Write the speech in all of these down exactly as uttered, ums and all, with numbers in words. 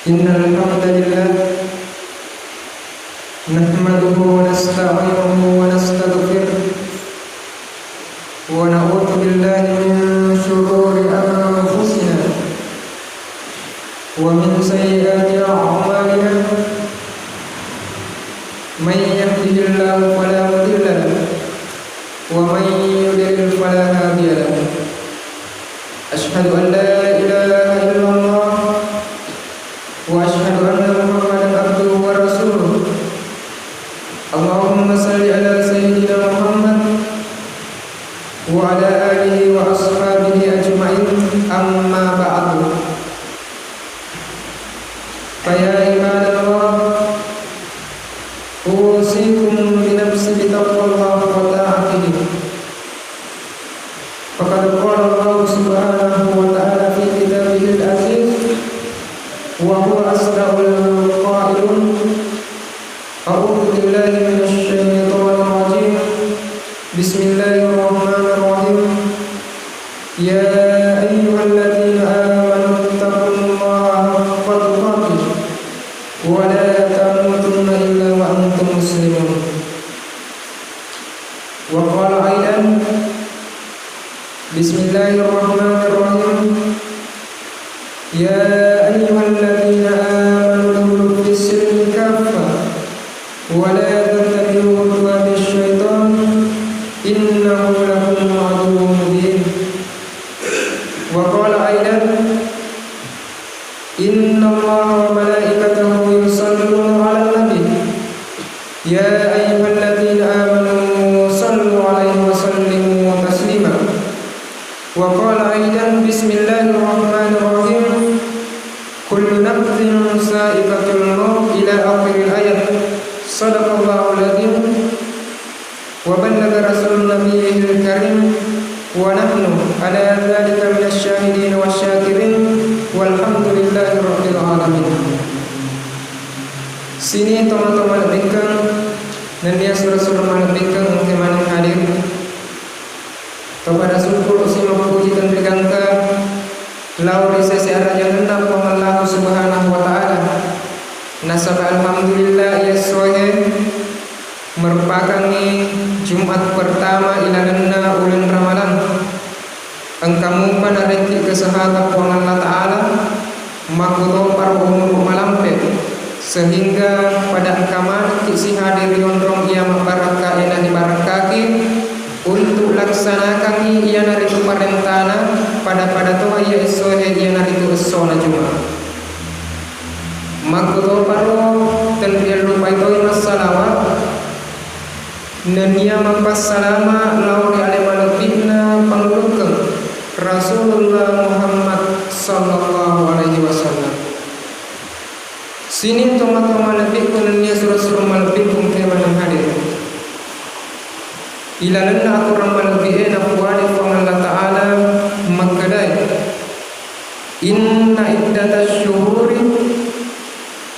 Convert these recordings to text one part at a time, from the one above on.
إن الحمد لله نحمده ونستعينه ونستغفره ونعوذ بالله من شرور أنفسنا ومن سيئات أعمالنا. من يهده الله فلا مضل له ومن يضلل فلا هادي له. أشهد أن لا إله إلا الله وأشهد أن محمدا عبده ورسوله. اللهم صل على سيدنا محمد وعلى آله وأصحابه أجمعين. أما بعد، فيا عباد الله، أوصيكم بنفسي بتقوى الله وطاعته. فقد قال الله سبحانه وتعالى في كتابه العزيز، وهو أصدق القائلين: أعوذ بالله من الشيطان الرجيم. بسم الله الرحمن الرحيم. يا أيها الذين آمنوا اتقوا الله حق تقاته ولا تموتن إلا وأنتم مسلمون. وقال أيضا: بسم الله الرحمن الرحيم. يا أيها الذين آمنوا ادخلوا في السلم كافة ولا تتبعوا خطوات الشيطان إنه لكم عدو مبين. وقال أيضا: إن الله وملائكته يصلون على النبي، يا أيها الذين آمنوا صلوا عليه وسلموا تسليما. وقال أيضا: بسم الله الرحمن الرحيم. كل نفس ذائقة الموت إلى آخر الآية. صدق الله العظيم وبلغ رسول النبي الكريم ونحن على ذلك من الشاهدين والشاكرين والحمد لله رب العالمين. Sining tomatoa malebbikkeng, nennia sura-sura malebbikkeng engka maneng hadir. Topada syukur si mappuji tenrigangka lao ri sese arajangenna Puang Allahu Subhanahu wa Ta'ala. Nasaba alhamdulillah, iya essoe merupakangngi Jumat pertama ilalenna uleng Ramalang. Engka mupa narekki kesehatan Puang Allah Ta'ala, makkutoparo umuru malampe, sehingga pada engka manekki sihadir ri onrong iya mabbarakkae naribarakkaiki untuk laksanakangngi iyanaritu parentana pada-pada toha iya essoe iyanaritu essona Jumat. Makkutoparo tenriellupai toi massalawat nennia mappassalama lao ri ale malebbi'na pangulukkeng Rasulullah Muhammad sallallahu alaihi wasallam. Sining tomatoa malebbi'ku nennia sura-sura malebbi'ku engkae maneng hadir. Ilalenna aturang malebbi'e napuade Puang Allah Ta'ala makkedae, Inna iddatasy syuhuri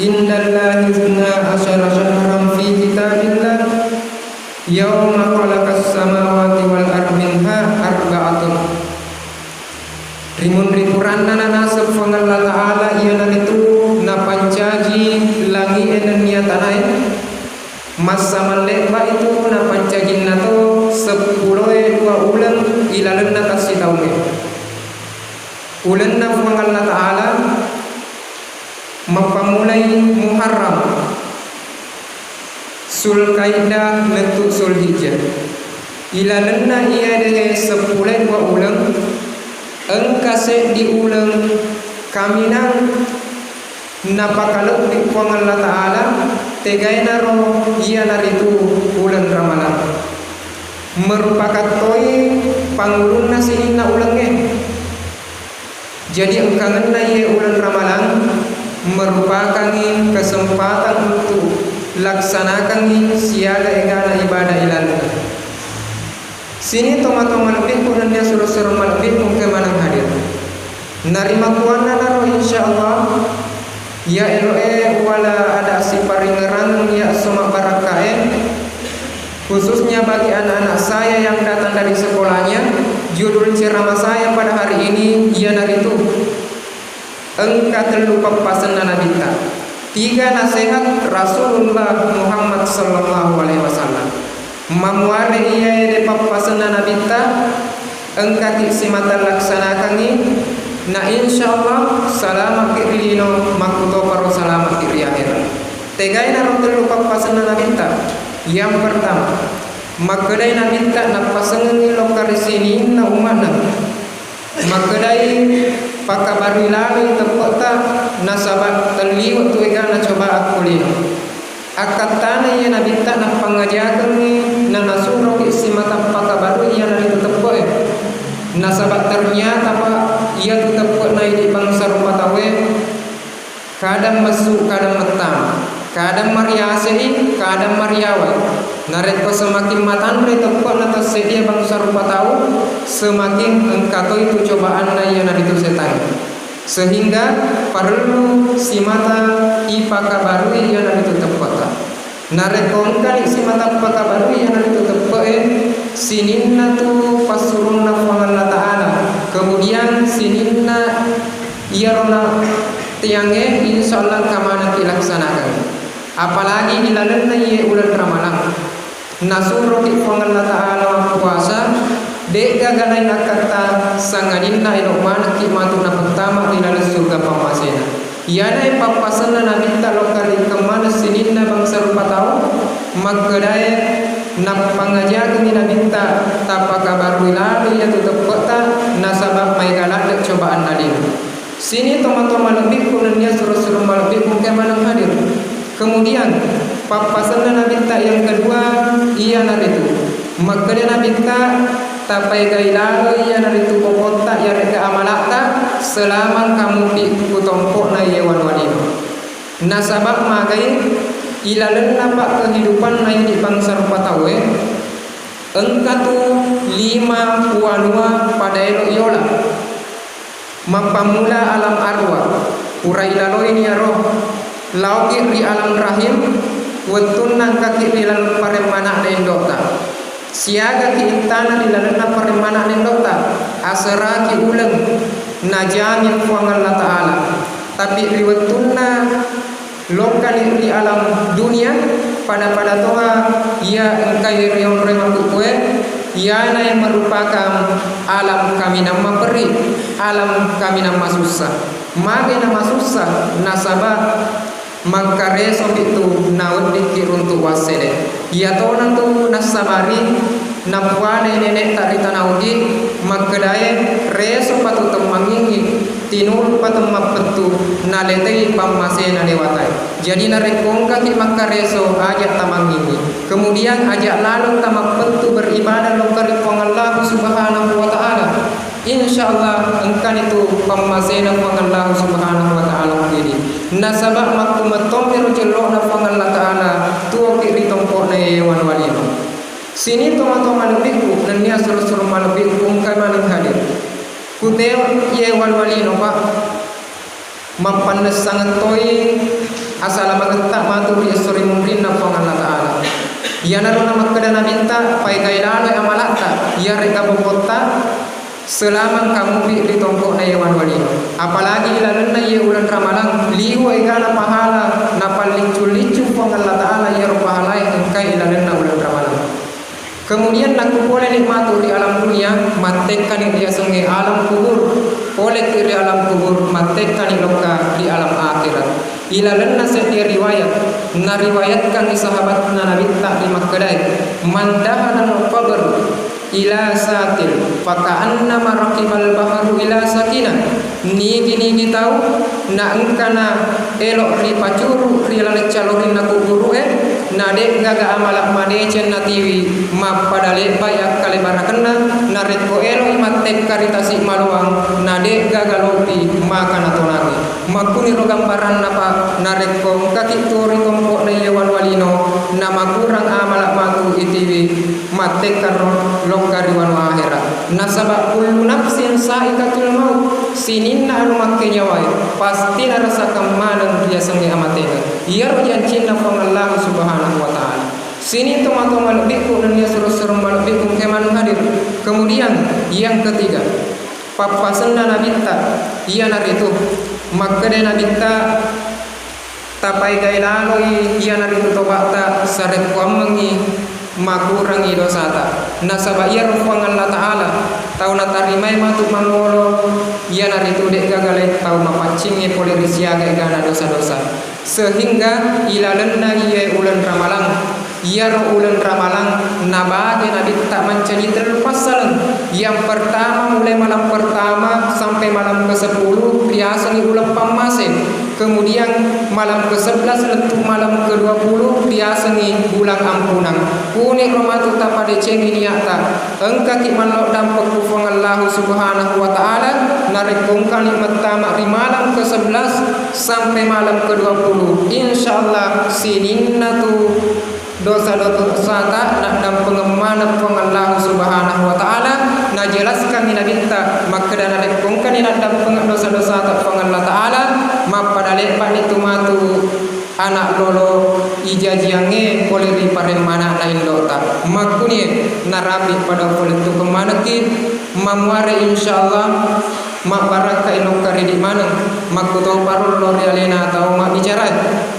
indallahi itsna asyara syahran fi kitabillah, yauma khalaqas samawati wal arda minha arba'atun. Rimunri puranna nanaseng Puang Allah Ta'ala iyanaritu napancaji langi'e nennia tanae, massa mallebba itu napancajinna to seppuloe dua uleng ilalenna tassitaungnge. Ulenna Puang Allah Ta'ala mappammulai Muharram, Zulkaidah lettu Zulhijjah. Ilalenna iyade seppuloe dua uleng, engka seddi uleng kaminang napakalebbi Puang Allah Ta'ala, tegaenaro iyanaritu uleng Ramalang. Merupakan toi pangulunna sininna ulengnge. Jadi engkangenna iye uleng Ramalang merupakangngi kesempatan untuk laksanakangngi siaga egana ibadah ilalenna. Sining tomatoa malebbi'ku nennia sura-sura malebbi'ku engka maneng hadir. Narimakkuannanaro, insya Allah, iya elo'e uwala ada siparingerang iya esso mabbarakkae, khususnya bagi anak-anak saya yang datang dari sekolahnya, judul ceramah saya pada hari ini iyanaritu Engka tellu pappasenna Nabitta. Tiga nasihat Rasulullah Muhammad sallallahu alaihi wasallam. Mamuare iyae de pappasenna Nabitta, engkaki simata laksanakangngi, na insyaallah salamaki ri lino, makkutoparo salamaki ri ahera. Tegainaro tellu pappasenna Nabitta. Yang pertama, makkedai Nabitta nappasengengngi lokka ri sininna umma'na. Makkedai, pakabarui laloi teppe'ta, nasaba telliwe tu egana cobaan ko lino. Akkattana iya Nabitta nappangajakengngi, nanasuroki simata pakabarui iyanaritu teppe'e. Nasaba ternyata, Pak, iyatu teppe'na idi bangsa rupa tauwe, kadang messu, kadang mettama, kadang mariase'i, kadang mariawai. Narekko semakin matanre teppe'na tassedia bangsa rupa tau, semakin engka toi tu cobaanna iyanaritu setang. Sehingga parellu simata ipakabarui iyanaritu teppe'ta. Narekko engkani simata pakabarui iyanaritu teppe'e, sininna tu passuronna Puang Allah Ta'ala, kemudian sininna iyaro na tiangnge, insya Allah engka manengki laksanakan. Apalagi ilalenna iye uleng Ramalang, nasuroki Puang Allah Ta'ala mappuasa, de'gaga lain akkatta, sangadinna elo manekki matu napettama ri laleng surga pammasena. Iyanae pappasenna Nabitta lokka ri kemmana sininna bangsa rupa tau, makkedae nappangajakengngi Nabitta, tapakabarui lalo iyatu teppe'ta, nasaba maega ladde cobaanna lino. Sini tomatoa malebbiku nennia suro-suro malebbiku engka maneng hadir. Kemudian, pappasenna Nabitta yang kedua, iyanaritu makkeda Nabitta, tapaegai lalo iyanaritu bokotta iyare'ga amalatta selama engka mupi ku tompo'na iye wanuwa lino. Nasaba magai ilalenna pa kehidupanna idi bangsa rupa tauwe, engka tu lima wanuwa pada elo iola. Mappammula alam arwah, pura ilaloini iyaro, laoki ri alam rahim, wettunna engkaki ri laleng paremmana'na indo'ta. Siagaki ittana ri lalenna paremmana'na indo'ta, aseraki uleng, najamin Puang Allah Ta'ala. Tapi ri wettunna lokkani ri alam dunia, pada-pada toha iya engkai rionroi makkukkue, iyanae merupakan alam kaminang maperri, alam kaminang masussa. Magi namasussa? Nasaba makkaresopi tu naweddikki runtu wassele. Iyatona tu nassabari napuanai nene'ta ri tana Ugi, makkedae, resopa tu temmangngingngi, tinulupa temmappettu, naletei pammasena dewatae. Jadi narekko engkaki makkareso, aja tamangngingngi. Kemudian aja lalo tamappettu beribadah lokka ri Puang Allah Subhanahu wa Ta'ala. Insya Allah engkani tu pammasena Puang Allah Subhanahu wa Ta'ala mugidi. Nasaba makkumettommiro cello'na Puang Allah Ta'ala tuoki ri tompo'na iye wanuwa lino. Sini tomatoa malebbiku nennia suro-suro malebbiku engka maneng hadir. Kuteo iye wanuwa lino, Pak. Mappannessangeng toi asalamangetta matu ri esso ri munrinna Puang Allah Ta'ala. Iyanaro namakkeda Nabitta, paegai laloi amalatta, iyare'ga bokotta, selama engka mupi ri tompo'na iye wanuwa lino. Apalagi ilalenna iye uleng Ramalang, liwe egana pahala napalliccu-liccu Puang Allah Ta'ala iyaro pahalae engkai ilalenna uleng Ramalang. Kemudian nakko poleni matu ri alam dunia, mattekkani riasengnge alam kubur. Poleki ri alam kubur, mattekkani lokka ri alam akhirat. Ilalenna seddie riwayat, nariwayatkangngi sahabatna Nabitta rimakkedae, "Man dakhalal qabr ila satil, faka'annama rakibal bahru ila sakinah." Nigi-nigi tau naengkana elo ripacuru ri laleng calorinna kuburu'e, na de'gaga amala madeceng natiwi mappada lebbai akkalebarakenna, narekko eloi mattekka ri tasi maloang, na de'gaga lopi maka natonangi. Makkuniro gambaranna, Pak, narekko engkaki tuo ri tompo'na iye wanuwa lino, namakurang amala matu itiwi, mattekkaro lokka ri wanuwa ahera. Nasaba kullu nafsin sa'iqatul maut, sininna anu makkenyawae pasti narasakang maneng riasengnge amatena. Iyaro jancinna Puang Allah Subhanahu wa Ta'ala. Sini tomatoa malebbiku nennia suro-suro malebbiku engka maneng hadir. Kemudian yang ketiga, pappasenna Nabitta iyanaritu Makkeda Nabitta, tapaegai laloi iyanaritu toba'ta sarekkuammengngi makurangi dosata. Nasaba iyaro Puang Allah Ta'ala tau natarimai matu mangolo, iyanaritu de'gaga lai tau mapaccingnge pole ri siaga egana dosa-dosa. Sehingga ilalenna iyae uleng Ramalang, iyaro uleng Ramalang nabage Nabitta mancaji tellu passaleng. Yang pertama, mulai malam pertama sampai malam kesepuluh riasengngi uleng pammase. Kemudian malam kesebelas lettu malam kedua puluh riasengngi bulan ampunang. Kuniro matu tapadecengi niatta. Engkaki malloddang pekku Puang Allahu Subhanahu wa Ta'ala, narekko engkani mettama ri malam ke sebelas sampai malam ke dua puluh, insyaallah sininna tu dosa-dosata naddampengeng maneng Puang Allahu Subhanahu wa Ta'ala. Najelaskangngi Nabitta makkeda, narekko engkani naddampengeng dosa-dosata Puang Allah Ta'ala, mappada lebba'ni tu matu ana lolo ijajiangnge pole ri paremmana'na indo'ta. Makkunie narapi pada upalettukeng manekki, mamuare insyaallah mabbarakkai lokka ridi maneng, makkutoparo lolo ri alena tau mabbicara.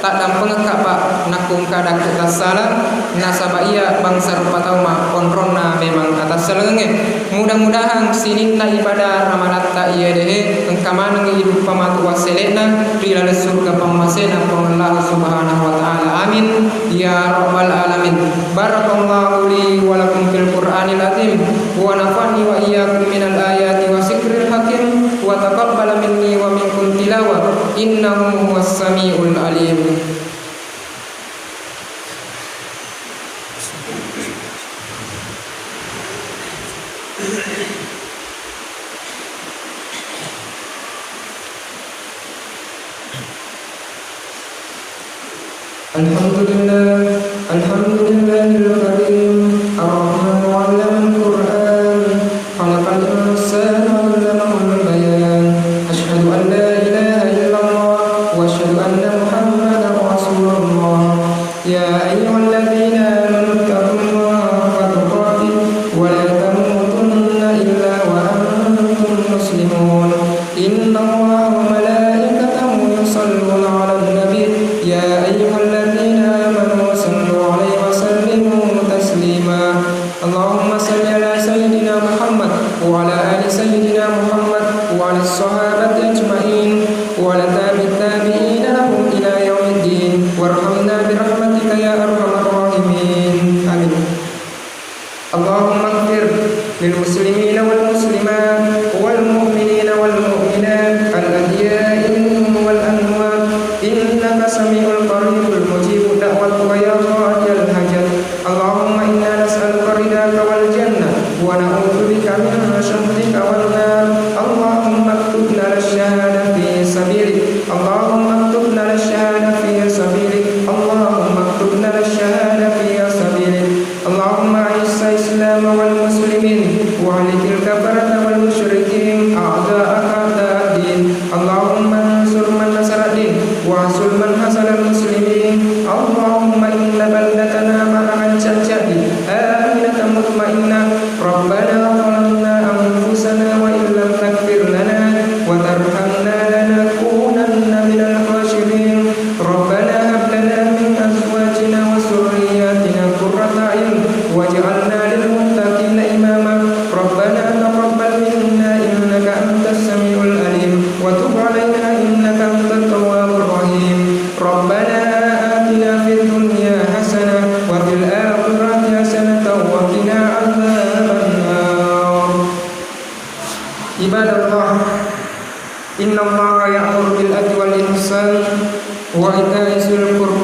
Taddampengekka, Pak, nakko engka dakku tassala, nasaba iya bangsa rupa tau ma onronna memang atassalengengnge. Mudah-mudahan sininna ibadah ramalatta iyae dehe engka manengngi iduppa matu wassele'na ri laleng surga pammasena Puang Allah Subhanahu wa Ta'ala. Amin ya rabbal alamin. Barakallahu li wa lakum fil Qur'anil azim, wa nafa'ni wa iyyakum minal ayati wa zikril hakim, wa taqabbala minni wa minkum tilawa, innahu huwas samiul alim. الحمد لله، الحمد لله الكريم الرحمن علم القرآن خلق الإنسان علمه البيان. أشهد أن لا إله إلا الله وأشهد أن محمدا رسول الله. يا أيها الذين آمنوا اتقوا الله حق تقاته ولا تموتن إلا وأنتم مسلمون. إن الله وملائكته يصلون على النبي، يا أيها الذين آمنوا صلوا عليه وسلموا تسليما. اللهم صل على سيدنا محمد وعلى آل سيدنا محمد وعلى الصحابة أجمعين وعلى تابع التابعين لهم إلى يوم الدين، وارحمنا برحمتك يا أرحم الراحمين. آمين. اللهم اغفر للمسلمين والمسلمات والمؤمنين والمؤمنات الأحياء منهم والأموات، إنك سميع قريب مجيب الدعوات ويا قاضي الحاجات. اللهم إنا نسألك رضاك والجنة ونعوذ بك من سخطك والنار. اللهم اكتب لنا الشهادة في سبيلك. اللهم اكتب لنا الشهادة في سبيلك. اللهم اكتب لنا الشهادة في سبيلك. اللهم أعز الإسلام والمسلمين، وأذل الكفرة والمشركين، أعداءك أعداء الدين. اللهم انصر من نصر الدين، واخذل من خذل المسلمين. اللهم إن بلدتنا مرعا شجاج، آمنة مطمئنة. ربنا ظلمنا أنفسنا وإن لم تغفر لنا وترحمنا لنكونن من الخاسرين. ربنا هب لنا من أزواجنا وذرياتنا قرة أعين واجعلنا للمتقين إماما. ربنا تقبل منا إنك أنت السميع العليم وتب علينا إنك أنت التواب الرحيم. ربنا آتنا في الدنيا حسنة وفي الآخرة حسنة وقنا عذاب النار. عباد الله، إن الله يأمر بالعدل والإحسان وإيتاء ذي القربى